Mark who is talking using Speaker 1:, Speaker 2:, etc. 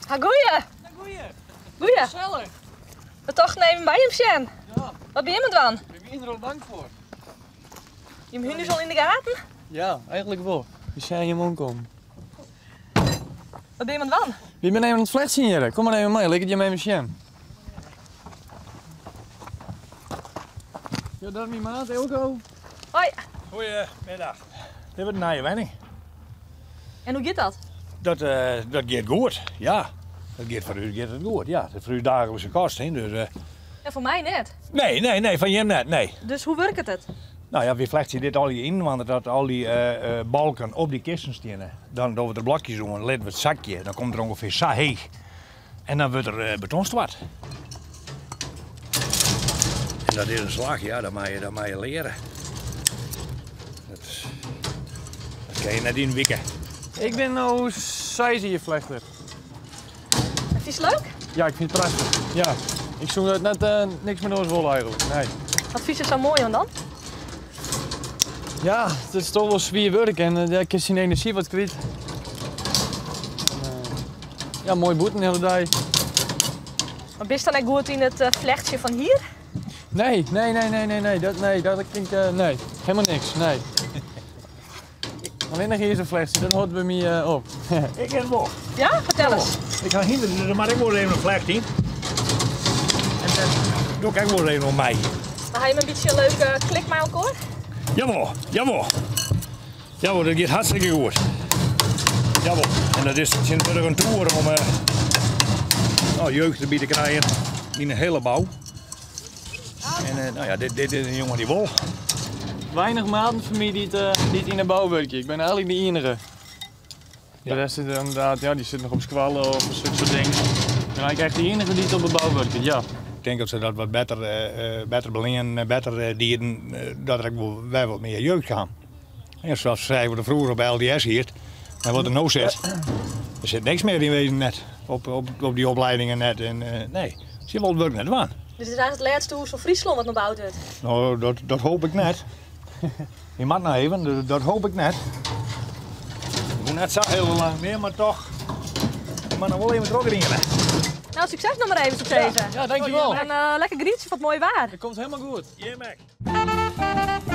Speaker 1: Ha goeie.
Speaker 2: Goeie.
Speaker 1: Goeie.
Speaker 2: Gesellich.
Speaker 1: We tochten even by jim sjen.
Speaker 2: Ja.
Speaker 1: Wat binne jim oan it dwaan?
Speaker 2: We wiene der al bang foar.
Speaker 1: Jim hûn is al yn de gaten?
Speaker 2: Ja, eigentlik wol. We seagen jim oankommen.
Speaker 1: Wat binne jim oan it dwaan?
Speaker 2: Wy binne even oan it flechtsjen hjir. Kom mar even mei, lit ik it jim even sjen. Ja, dat is myn maat Eelco.
Speaker 1: Hoi.
Speaker 3: Goeiemiddag. Dit wurdt in nije wenning.
Speaker 1: En hoe giet dat?
Speaker 3: Dat, eh, dat giet goed, ja. Dat giet foar ús giet it goed, ja. Dat foar ús daaglikse kost, hè. Dus, eh,
Speaker 1: Ja, foar my net.
Speaker 3: Nee, nee, nee, foar jim net, nee.
Speaker 1: Dus hoe wurket it?
Speaker 3: No ja, wy flechtsje dit allegear yn, want dat al dy eh, eh, balken op dy kisten steane, dan dogge we der blokjes oan, litte we it sakje, dan komt er ûngefear sa heech. En dan wurdt der beton stoart. En dat is in slach, ja, dat moatte je, dat moatte je leare. Dat, dat kin je net yn in wike.
Speaker 2: Ik bin no seis jier flechter.
Speaker 1: En fynst it leuk?
Speaker 2: Ja, ik fyn it prachtich. Ja. Ik soe it net eh, niks mear oars wolle eigentlik. Nee.
Speaker 1: Wat fynst der sa moai oan dan?
Speaker 2: Ja, it is toch wol swier wurk en eh, dêr kinst dyn enerzjy wat kwyt. En, eh, ja, moai bûten de hiele dei.
Speaker 1: Mar bist dan ek goed yn it flechtsjen fan hier?
Speaker 2: Nee, nee, nee, nee, nee, nee, dat, nee, dat kin ik, eh, nee, helemaal niks, nee. Allinnich izerflechtsje, dat hâldt by my eh, op.
Speaker 3: Ik kin wol.
Speaker 1: Ja? Fertel ris.
Speaker 3: Ik ha hynder, dus der moat ek wol even in flecht yn. En dat doch ik ek wol even oan mei.
Speaker 1: Mar ha jim in bytsje in leuke klik mei elkoar?
Speaker 3: Jawol, jawol. Jawol, dat giet hartstikke goed. Jawol. En dat is tsjintwurdich in toer om eh, nou, jeugd derby te krijen yn de hiele bou. En eh, nou ja, dit, dit is in jonge dy't wol.
Speaker 2: Weinich maten fan my dy't eh, dy't yn de bou wurkje. Ik bin eigentlik de iennige. De rest sit ynderdaad, ja, dy sit noch op skoalle of sokke soart dingen. Ik bin eigentlik echt de iennige dy't op de bou wurket, ja.
Speaker 3: Ik tink dat se dat wat better, eh, better beleanen, better dienen, dat der ek wol wer wat mear jeugd kaam. Ja, sa's sy wat der froeger op LDS siet en wat der no sit. Der sit niks mear yn wezen net. Op, op, op dy opleidingen net. En, nee, se wolle it wurk net dwaan.
Speaker 1: Dus it is eigentlik it lêste hûs fan Fryslân wat noch boud wurdt?
Speaker 3: No, dat, dat hoop ik net. Je moat noch even, dus dat hoop ik net. Ik net sa hiel lang mear, mar toch. Ik moat noch wol even trochgriene.
Speaker 1: No, sukses noch mar even, soe ik sizze.
Speaker 2: Ja, dankjewol.
Speaker 1: En eh, lekker genietsje fan it moaie waar.
Speaker 2: Dat komt helemaal goed.
Speaker 3: Jim ek.